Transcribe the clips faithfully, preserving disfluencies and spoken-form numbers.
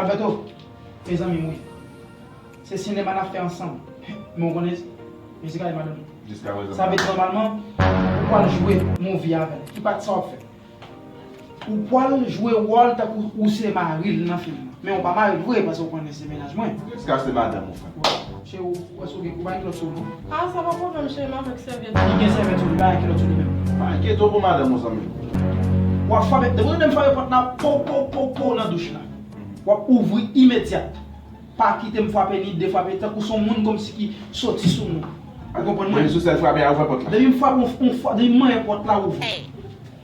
Alberto, mezanmi, wi. Se sinema n ap fè ansanm. Men w konnen, Jessica e madanm. Jiska prezan. Sa vle di, nòmalman, ou pral jwe movie avè l. Ki pati sa w ap fè? Ou pral jwe wòl tankou ou se mari l nan fim nan. Men ou pa mari l vre, paske ou konnen se mennaj mwen. Jiska se madanm ou, frè. Cheri, ou, ou, èske ou gen, ou pa gen kilòt sou ou, non? Ah, sa pa pwoblèm, cheri, m avèk sèvyèt. Li gen sèvyèt sou li, pa gen kilòt sou li menm. Pa enkyete w pou madanm ou, zanmi m. W ap frape, depi w tande m frape pòt la, po, po, po, po, nan douch la. W ap ouvri imedyat. Pa kite m frape ni de frape, tankou se yon moun kòmsi ki soti sou nou. Ou konprann mwen? Depi sou sèl frape a, ouvè pòt la. Depi m frape, yon, yon fra-, depi m manyen pòt la, ouvri.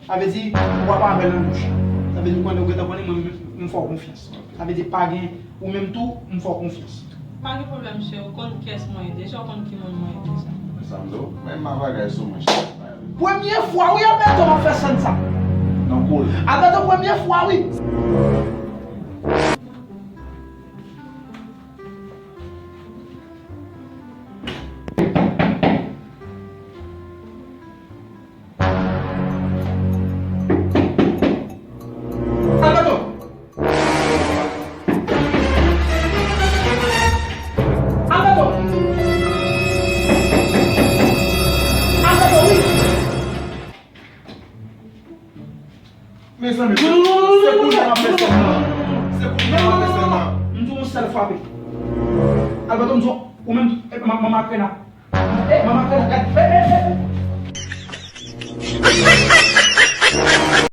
Sa vle di, ou pa avè l nan douch. Sa vle di, ou konnen, ou gentan konnen, mwen, m, m fè w konfyans. Sa vle di, pa gen, ou menm tou, m fè w konfyans. Pa gen pwoblèm, cheri, ou konn kiyès mwen ye deja, ou konn ki moun mwen ye deja. Sa m di w, men m a bagay sou mwen, cheri. Premye fwa, wi, Alberto, m ap fè sèn sa. Non, cool. Alberto, premye fwa, wi. Alberto! Alberto! Alberto, wi! Mezanmi, se kounye a m ap fè sèn nan. Se kounye a m ap fè sèn nan. M di w yon sèl frape. Alberto, m di w, ou menm, eh, ma-, manman Krena. Eh, manman Krena, gad. Eh, eh, eh, eh.